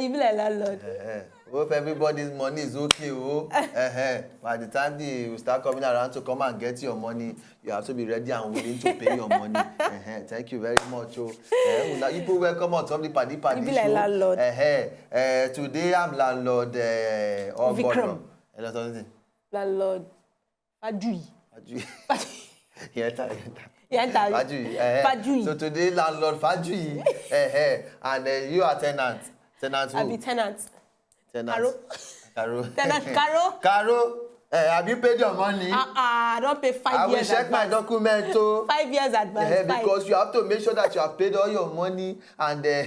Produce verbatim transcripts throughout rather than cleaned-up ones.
E be like landlord. Eh, hope everybody's money is okay. Oh. Eh, eh. By the time they will start coming around to come and get your money, you have to be ready and willing to pay your money. Eh, eh. Thank you very much. Oh. Eh, una people welcome on top the Paddy Paddy You be like show. Landlord. Eh, eh. Eh, today I'm landlord. Eh, Ogboro. Vikram. Hello, something. Landlord. Fajui. Fajui. He enter, he enter. He enter. Fajui. Eh, eh. Fajui. So today landlord Fajui. Eh, eh. And uh, you are tenant. Tenant who? I be tenant. Tenant. Caro. Caro. Tenant Caro. Caro. Eh, have you paid your money? Ah, ah, I don pay five I will years check my advance. Document too. Five years advance. Eh, Five. because you have to make sure that you have paid all your money and uh,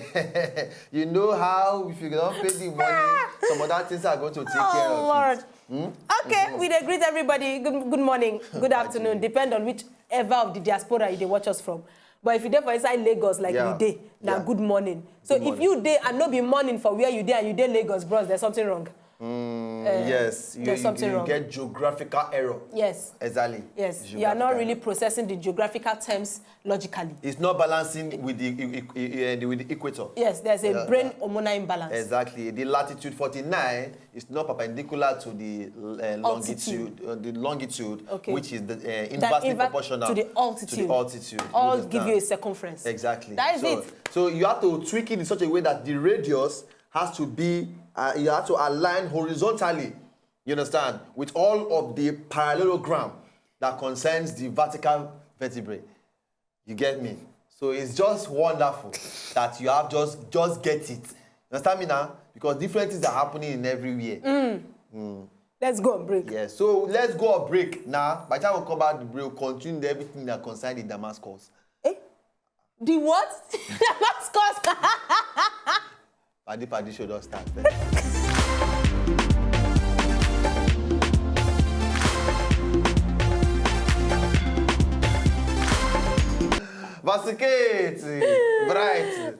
you know how if you don't pay the money, some other things are going to take care Oh, of Lord. it. Hmm? Okay, we dey greet everybody. Good, good morning, good afternoon, depend on whichever of the diaspora you dey watch us from. But if you dey for inside Lagos like Yeah. we dey, na Yeah. good morning. So Good if morning. You dey and no be morning for where you dey and you dey Lagos, bros, there's something wrong. Mm, Eh, yes, you, there's you, something you wrong. Get geographical error. Yes. Exactly. Yes, you are not Geographical really error. Processing the geographical terms logically. It's not balancing with the, e- e- e- eh, with the equator. Yes, there's a Yeah, brain yeah. Hormonal imbalance. Exactly. The latitude forty-nine is not perpendicular to the uh, longitude, uh, the longitude, Okay. Which is the uh, That inversely inver- proportional to the altitude. To the altitude. You All understand? Give you a circumference. Exactly. That is so, it. So you have to tweak it in such a way that the radius has to be, uh, you have to align horizontally, you understand, with all of the parallelogram that concerns the vertical vertebrae. You get me? So it's just wonderful that you have just just get it. You understand me now? Because different things are happening in everywhere. Let's go on break. Yeah. So let's go on break now. By the time we come back, the break will continue everything that concerns the Damascus. Eh? The what? Damascus. Paddy Paddy show don start. Vasicate, bright.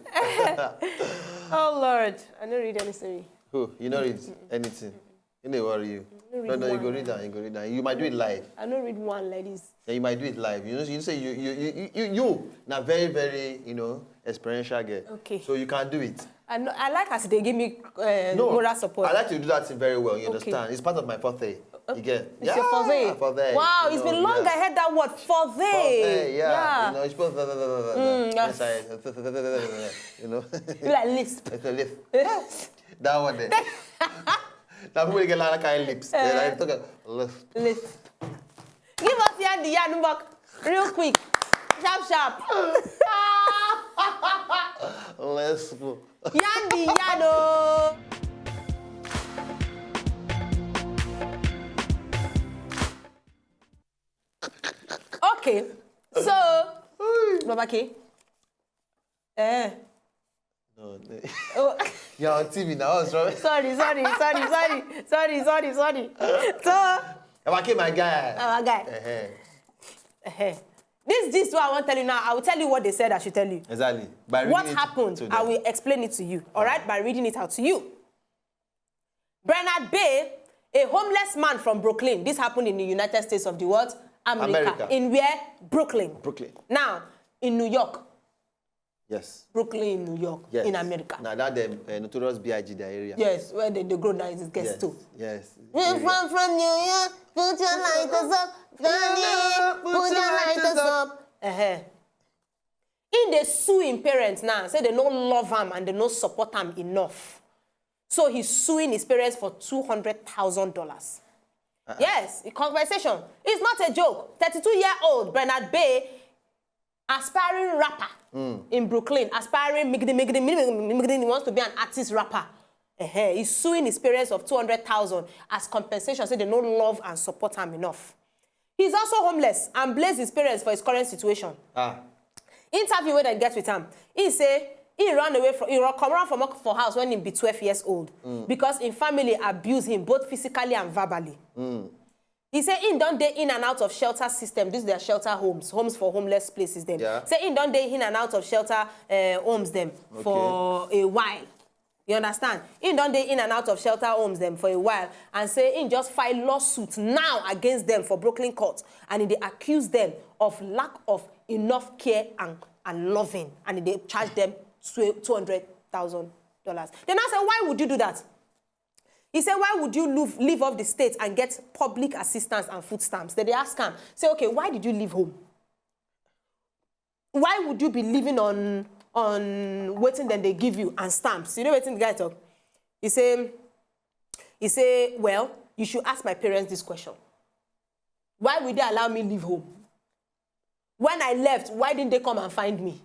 Oh Lord, I no read any story. Oh, you no read anything. You no worry you. No read No, no, you go one. Read down. You go read down. You might do it live. I no read one like this. Then you might do it live. You know, you say you you you you, you, you now very very you know experiential girl. Okay. So you can do it. I know. I like as they give me uh, No, moral support. I like to do that thing very well. You Okay. Understand? It's part of my forte. You get? It's your forte. Forte. Wow, you it's know, been long yeah. I heard that word forte. Forte, yeah. You know, it's supposed to. Mm, yeah. Yes, I. You know, You like lisp. It's a lift. Yes. That one there. That people get like kind lips. They like talk lift. Lisp. Give us Yandi Yanubok real quick. Sharp, sharp. Let's go. Yandi Yano. Okay. So, Baba K. Eh. No, no. Oh, You're on T V now. What's wrong? Sorry, sorry, sorry, sorry, sorry, sorry, sorry. So, Abake, my guy. Our guy. Uh-huh. Eh, this this what I want to tell you now. I will tell you what they said I should tell you. Exactly. By reading What it happened? to I them. Will explain it to you. All right, by reading it out to you. Bernard Bay, a homeless man from Brooklyn. This happened in the United States of the world, America. America. In where? Brooklyn. Brooklyn. Now, in New York. Yes. Brooklyn, in New York, Yes. In America. Now that the uh, notorious B I G their area. Yes, where they, they grow now is gangster. Yes. From, from New York, put your lighters up. Johnny, put your lighters up. Uh-huh. He dey sue him parents now, say they no love him and they no support him enough. So he's suing his parents for two hundred thousand dollars. Yes, the compensation. It's not a joke. Thirty-two-year-old Bernard Bay, aspiring rapper in Brooklyn, aspiring migdi migdi migdi migdi, he wants to be an artist rapper. Uh-huh. He's suing his parents of two hundred thousand as compensation, say they no love and support him enough. He's also homeless and blames his parents for his current situation. Ah. Interview wey dem get with am, he say he run away from, he run come run from for house when he be twelve years old because him family abuse him both physically and verbally. He say he don dey in and out of shelter system, these their shelter homes, homes for homeless places dem. Yeah. Say he don dey in and out of shelter uh, homes dem for a while. You understand? He don dey in and out of shelter homes dem for a while and say he just file lawsuit now against them for Brooklyn court and he dey accuse them of lack of enough care and, and loving and he dey charge them two hundred thousand dollars. They now say, "Why would you do that?" He said, "Why would you leave, leave off the state and get public assistance and food stamps?" Then they ask him, say, "Okay, why did you leave home? Why would you be living on, on waiting then they give you and stamps?" You know what the guy talk? He say, he say, "Well, you should ask my parents this question. Why would they allow me leave home? When I left, why didn't they come and find me?"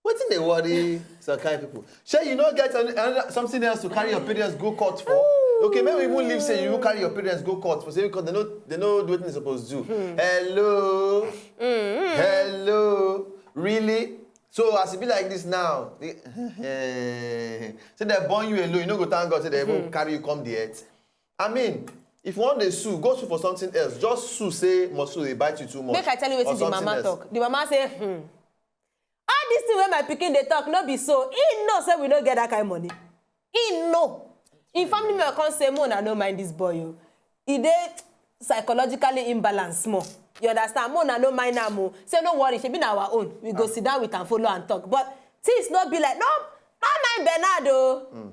Wetin dey worry some kind people? Shey you no get any- another- something else to carry your parents go court for? Okay, make we even leave say you carry your parents go court for say because they no they no do wetin they suppose do. Hello, hello, really? So as e be like this now, eh, say dem born you alone, you no go thank God say dem even carry you come the earth. I mean, if you wan dey sue, go sue for something else. Just sue say muscle dey bite you too much. Make I tell you or wetin the something mama else. Talk. The mama say, "Hmm, all this thing wey my pikin dey talk no be so. He know say we no get that kind money. He know." Him family member come say, "Make una no mind this boy o. He dey psychologically imbalanced small. You understand? Make una no mind am o. Say no worry, shebi na our own. We go sit down with am, follow am talk. But things no be like, no, no mind Bernard o."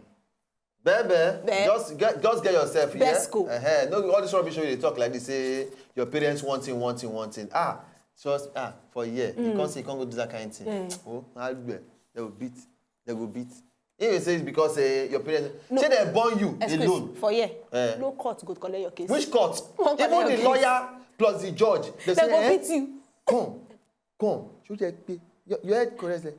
Bebe, Be- just get just get yourself here. Best school. Uh-huh. No, all this rubbish wey you dey talk like this, say your parents want thing, want thing, want thing. Ah, just ah for here. You can't say you can't go do that kind of thing. Oh, I do it. They will beat. They will beat. If you say it's because uh, your parents say they born you Excuse alone. For here. Eh. No court go collect your case. Which court? Won't Even collect the your case. Lawyer plus the judge. They, They say, go eh, beat you. Come, come. Should I pay? Your, your head correct there.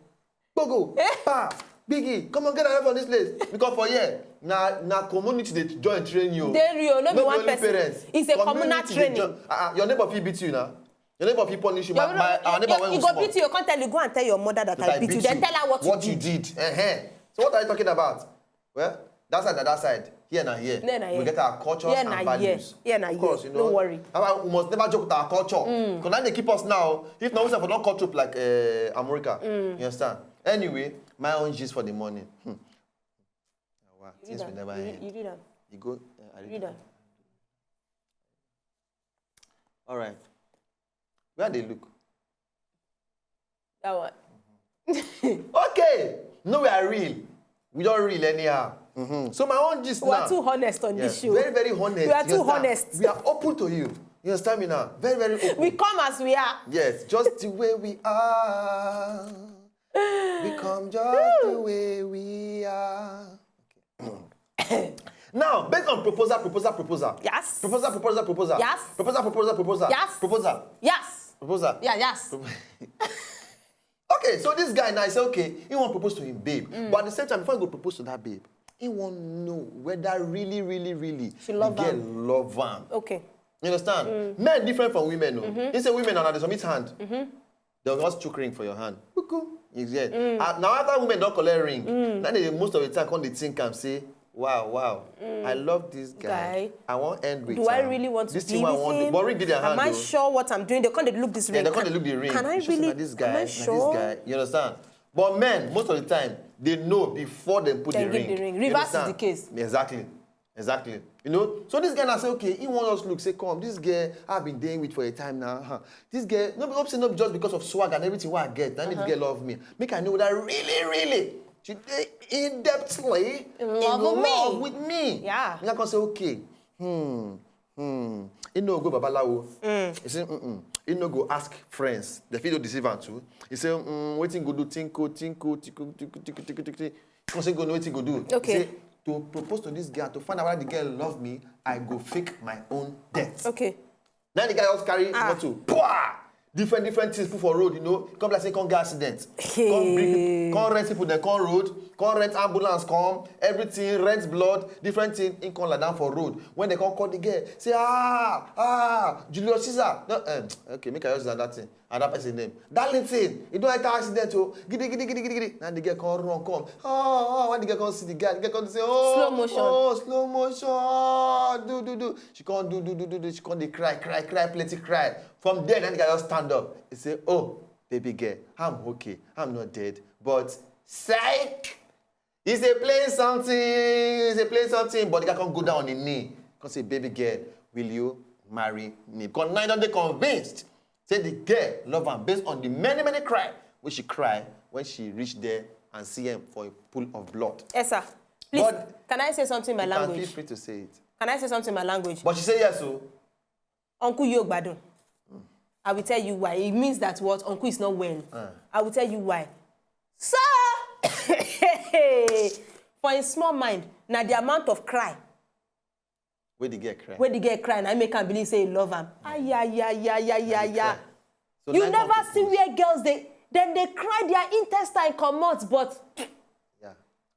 Go go. Pa, Biggie, come on, get away from this place. Because for here, na na community dey join train you. Dey real, no be No be one only person. Parents. It's a communal Community dey training. Join, uh, uh, your neighbor fit beat you now. Your neighbor fit punish you. My, Your- my, our neighbor your- when He we go small. Beat you. You can't tell you. Go and tell your mother that That I beat you. Then tell her what, What you you did. did. Uh-huh. So what are you talking about? Well, that side na that side. Here na here. There na here. We get our cultures Here and na here. values. Here na Of course, here. You No know, worry. How about we must never joke with our culture. Because now they keep us now. If not, we for not culture like uh, America. You understand? Anyway, my own gist for the morning. Hmm. Wow, things will never You, end. You read am. You go. Uh, I Read am. All right. Where they look? That one. Okay. No, we are real. We don't real anyhow. Mhm. So my own gist We are now. Too honest on Yes, this show. Very, very honest. We are You too understand? Honest. We are open to you. You understand me now? Very, very open. We come as we are. Yes, just the way we are. We come just the way we are. Okay. Now, based on proposal, proposal, proposal. Yes. Proposal, proposal, proposal. Yes. Proposal, proposal, proposal. Yes. Proposal. Yes. Proposal. Yeah. Yes. Okay, so this guy now say okay, he wan propose to him babe, but at the same time before he go propose to that babe, he wan know whether really, really, really She love the girl am. Love am. Okay. You understand? Men different from women, no. He say women are they submit hand. They will just chook ring for your hand. Kuku. You get? Ah, now after women don't collect ring, now they most of the time come they think and say, wow, wow, I love this guy. Guy. I want end with Do I am. Really want to This be thing I with want. Him? But ring did their Am hand. I Though. Sure what I'm doing? They come they look this Yeah, ring. they come they look the ring. Can I You should say, really? "Na this guy, Am I na sure? This guy." You understand? But men, most of the time, they know before they put Then the give ring. The ring. You Reverse is the understand? Case. Exactly. Exactly. You know, so this guy now say, okay, he want us look, say, come, this girl I've been dating with for a time now. Huh. This girl, no, be say not just because of swag and everything what I get, that means girl love me. Make I know that really, really, she dey in depthly in Love love me. With me. Yeah. And I can say, okay, hmm, hmm. He no go babalawo. He say, mm-mm. He no go ask friends. They feel deceive am too. He say, mm, wetin go do tinko, tinko, tinko, tinko, tinko, tinko, tinko. He say, go know wetin go do. Okay. He say, to propose to this girl, to find out whether the girl love me, I go fake my own death. Okay. Then the guy just carry Ah. Motor. Pwah! Different, different things put for road, you know. Come like say, come get accident. Come bring, come rent people, then come road, come rent ambulance, come everything, rent blood, different thing. In come like down for road. When they come call the girl, say, ah, ah, Julius Caesar. No, um, okay, make I use that thing. And that person name. Darlington, you don't enter accident, oh. Gidi, gidi, gidi, gidi, gidi. And the girl come run, come. Oh, oh, when the girl come see the guy, the girl come say, oh, Slow motion. Oh, slow motion. Do, do, do. She come do, do, do, do, do. She come dey cry, cry, cry, plenty cry. From there, then the guy just stand up. He say, oh, baby girl, I'm okay. I'm not dead. But, psych! He's a playing something. He's a playing something. But the guy come go down on the knee. Come say, baby girl, will you marry me? Because now they convinced. Say the girl love am based on the many, many cry when she cry when she reached there and see him for a pool of blood. Yes, sir. Please, but can I say something in my language? You can feel free to say it. Can I say something in my language? But she say yes, so. Uncle Yogbadun. I will tell you why. It means that what? Uncle is not well. Uh. I will tell you why. So, for a small mind, now the amount of cry Wey the girl cry. Wey the girl cry, na im make am believe say he love am. Ayayayayaya. So you never see where girls dey, dem dey cry, their intestine comot, but. Yeah.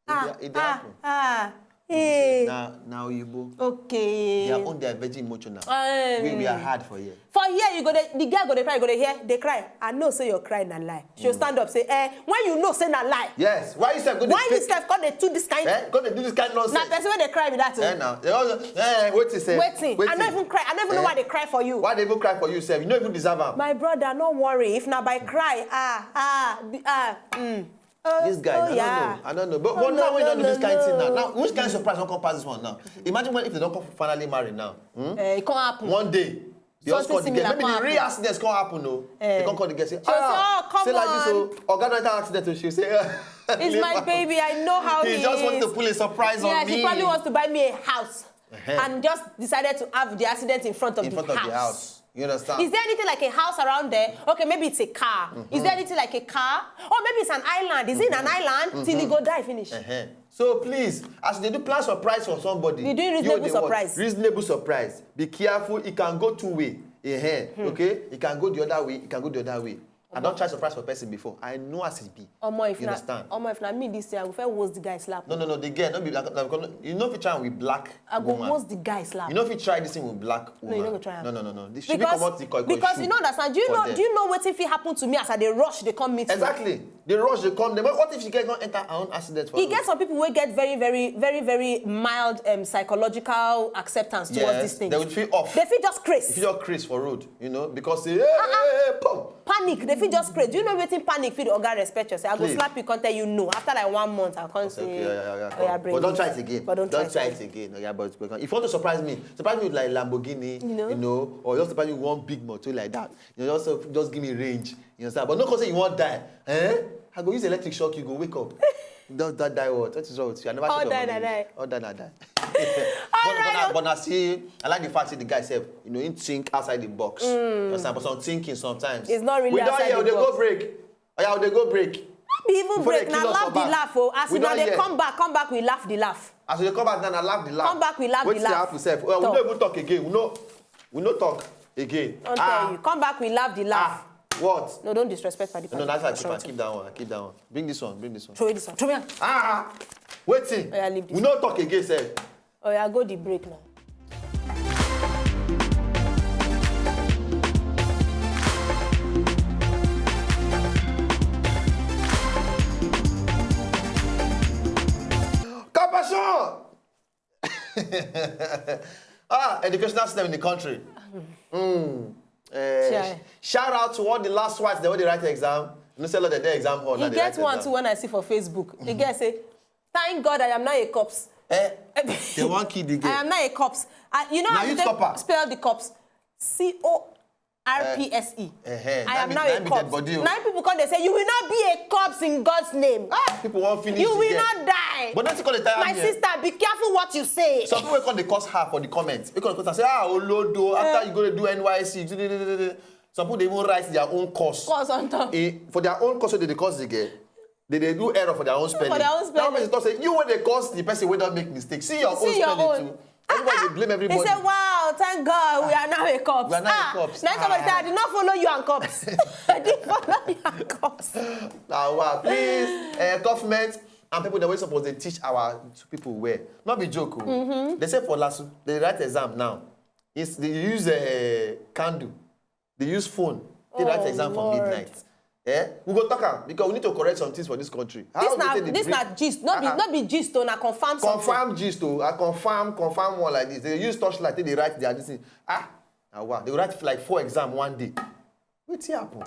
Ah, it dey happen. Ah, hey. Na na oyibo. Okay. Their own, their virgin emotional. Um, we we are hard for here. For here, you go dey, the girl go dey cry, you go dey hear, dey cry. I know say your cry na lie. She'll stand up, say, eh, when you know say na lie. Yes. Why you sef go dey Why you sef come dey do this kind? Eh? Go dey do this kind nonsense. Na person wey dey cry be that o. Eh, now. They all, eh, wait a sec. Wetin? I no even cry. I no even know why they cry for you. Why they even cry for you sef? You no even deserve am. My brother, no worry. If na by cry, ah, ah, be- ah, mm. Oh, this guy, oh, I yeah. don't know. I don't know. But, oh, but no, now when you no, don't do this no, kind of thing now, no. Now which kind of surprise don't come pass this one now? Imagine when if they don't come finally marry now. Hmm? Eh, it can't happen. One day, they just call the girl. Maybe the real accidents can't happen, no. Eh. They can't call the girl say, ah, say, oh, come say like this, on. Oh, Oga don't enter accident, oh, she'll say, it's my baby. I know how he is. He just wants to pull a surprise yeah, on me. Yeah, she probably wants to buy me a house uh-huh. and just decided to have the accident in front of, in the, front house. of the house. You understand? Is there anything like a house around there? Okay, maybe it's a car. Mm-hmm. Is there anything like a car? Or maybe it's an island. Is mm-hmm. it an island? Mm-hmm. Till he go die finish. Uh-huh. So please, as they do plan surprise for somebody, you do reasonable you surprise. Reasonable surprise. Be careful. It can go two way. Uh-huh. Hmm. Okay? It can go the other way. It can go the other way. I don't try surprise for person before. I know as it be. Omo, if you na, understand? Omo, if na me this year, I go first host the guy slap. No, no, no. The girl, no be like, like, you know, if you try with black I go woman. Host the guy slap. You know, if you try this thing with black woman. No, you no go try am. No, no, no, no. This should be comot the call because you no understand. Do you know? Do you know wetin fit happen to me as I dey rush dey come meet you? Exactly. The rush dey come. Then what if she get come enter her own accident for road? E get some people wey get very, very, very, very mild um, psychological acceptance towards this thing. Yes, they will feel off. They fit just craze. They fit just craze for road, you know, because say, hey, hey, hey, pum. Panic, they fit just craze. Do you know wetin panic fit oga respect yourself? I go slap you, come tell you no. After like one month, I come say, okay, yeah, yeah, yeah, yeah, oya, bring it. But don't try it again. But don't try it again. Oya, but if you want to surprise me, surprise me with like Lamborghini, you know, you know, or just surprise me with one big motor like that. You know, just just give me range. You understand? But no come say you wan die. Eh? I go use electric shock you, go wake up. Don't, don't die what? What is wrong with you? I never all die na die. All die na die. But, but, na, but na see, I like the fact that the guy sef, you know, him think outside the box. Mm. You understand? But some thinking sometimes. It's not really outside the box. We don hear, we dey go break. Oya, we dey go break. No be even break, na laugh the laugh o. As una dey come back, come back, we laugh the laugh. As we dey come back now, na laugh the laugh. Come back, we laugh the laugh. Wetin happen sef? Well, we no even talk again. We no, we no talk again. Don tell you. Come back, we laugh the laugh. Ah, what? No, don't disrespect Fadi. No, that's why I keep, I keep that one. I keep that one. Bring this one. Bring this one. Throw this one. Throw me. Ah, wetin? Oya, leave this. We no talk again, sef. Oya, go the break now. Compassion! Ah, educational system in the country. Mm. Eh, shout out to all the last whites that wey dey write exam. You know, say a lot of the exam hall. You get one too when I see for Facebook. You get say, thank God I am not a cops. Eh, they wan kill the girl. I am not a cops. I, you know how to spell the cops? C O R P S E. Eh, eh, I am now a corpse. Now people come dey say, you will not be a corpse in God's name. Ah, people wan finish you. You will not die. But nothing come dey tire me. My sister, be careful what you say. Some people come dey curse her for the comments. They come dey curse her say, ah, olodo, after you go dey do N Y S C. Some people dey even write their own curse. Curse on top. Eh, for their own curse, they dey curse the girl. They dey do error for their own spelling. For their own spelling. That person talk say, you wey dey curse the person wey don make mistake. See your own spelling too. Everybody dey blame everybody. He say, wow, thank God we are now a corpse. We are now a corpse. Now somebody say, I did not follow you and corpse. I did follow you and corpse. Now, wow, please, uh, government and people that we suppose dey teach our people well. Not be joke. Oh. Mm-hmm. They say for last, they write exam now. It's, they use a candle. They use phone. They write exam for midnight. Eh? We go talk am because we need to correct some things for this country. How this na, this na gist, not be, not be gist o, na confirm something. Confirm gist o, I confirm, confirm one like this. They use torchlight, they write their this thing. Ah, na wa. They write like four exam one day. Wetin happen?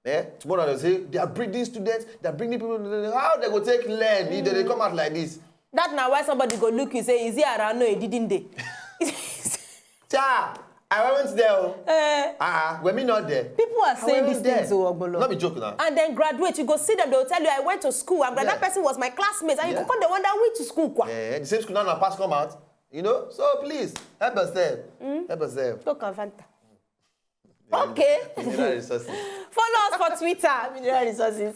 Eh? Tomorrow they say they are breeding students, they are bringing people. How they go take learn if they dey come out like this? That na why somebody go look you say, is it around? No, he didn't dey. Cha! I wasn't there. Oh. Eh, Ah, were me not there? People are I saying these wasn't there. Things, oh, Ogbolo. Not be joke now. And then graduate, you go see them, they will tell you, I went to school, and that Yeah. person was my classmate, and you Yeah. go come, they wonder, which school, kwa? Eh, the same school now, now pass come out. You know? So please, help yourself. Help yourself. Talk and Fanta. Okay. Mineral resources. Follow us for Twitter, Mineral Resources.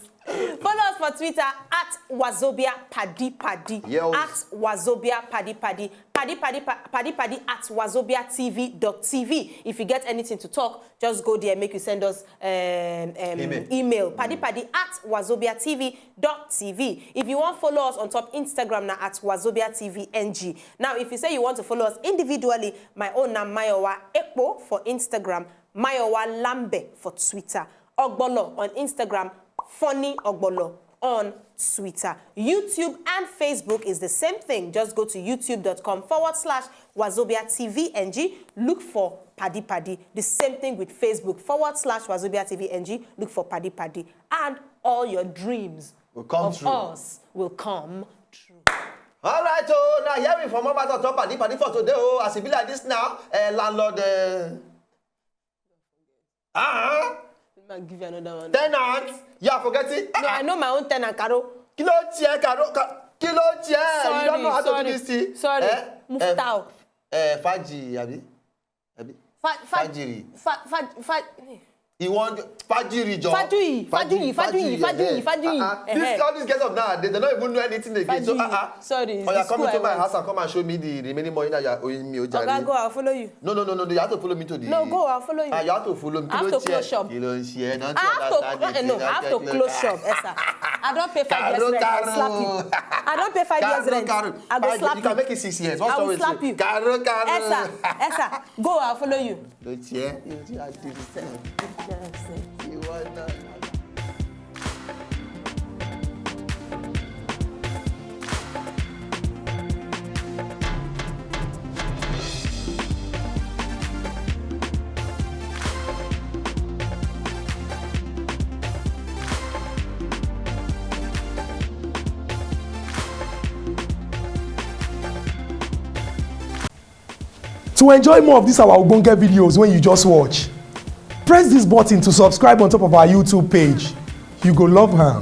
Follow us for Twitter at Wazobia Paddy Paddy. Yes. At Wazobia Paddy Paddy. Paddy Paddy Pa- Paddy Paddy at Wazobia T V dot T V. If you get anything to talk, just go there, make you send us um, um, Email. email. Paddy Paddy at Wazobia T V dot T V. If you want follow us on top Instagram now at Wazobia T V N G. Now, if you say you want to follow us individually, my own na Mayowa Ekpo for Instagram, Mayowa Lambe for Twitter, Ogbolo on Instagram, Funny Ogbolo on Twitter. YouTube and Facebook is the same thing. Just go to youtube dot com forward slash Wazobia T V N G. Look for Paddy Paddy. The same thing with Facebook forward slash Wazobia T V N G. Look for Paddy Paddy. And all your dreams Will come of true. Us will come true. All right, oh, now hear me from about to talk Paddy Paddy for today. Oh, as it be like this now, uh, landlord. Uh, uh-huh. Let me give you another one. Tenant, you are forgetting. No, I know my own tenant, Caro. Kí ló tiẹ̀, Caro? Ka- Kí ló tiẹ̀? You don't know how to Sorry, do this thing. sorry. Eh? Mufta. Eh, Faji, abi? Abi? Fa- fa- Fajiri. Fa- fa- fa- He want Fajiri, Joe. Fajuyi, Fajuyi, Fajuyi, Fajuyi, Fajuyi. Uh-uh. This, Eh-heh. All these girls of now, they, they don't even know anything again. So, Fajuyi. Uh-uh. Sorry, Oh, you're the school coming to I my went. House and come and show me the remaining money that you're owing me, Ojari. Oga, go, I'll follow you. No, no no no no! You have to follow me to the. No, go, I'll follow you. Ah, you have to follow me. I have Kí ló to close tiẹ̀? shop. Kí ló ń ṣe ẹ? Don't I you have to clo- understand eh, it? no, I have to close shop, Esther. I don't pay five years Caro, rent. I'll Caro. Slap you. I don't pay five years Caro, rent. Caro. I go Five- slap you you. Can make it six years. What's I wrong will with slap you? You. Caro, Caro. Esther, Esther, go. I'll follow you. Don't you? You do this thing. You want that? To enjoy more of these our ogbonge videos when you just watch, press this button to subscribe on top of our YouTube page. You go love am.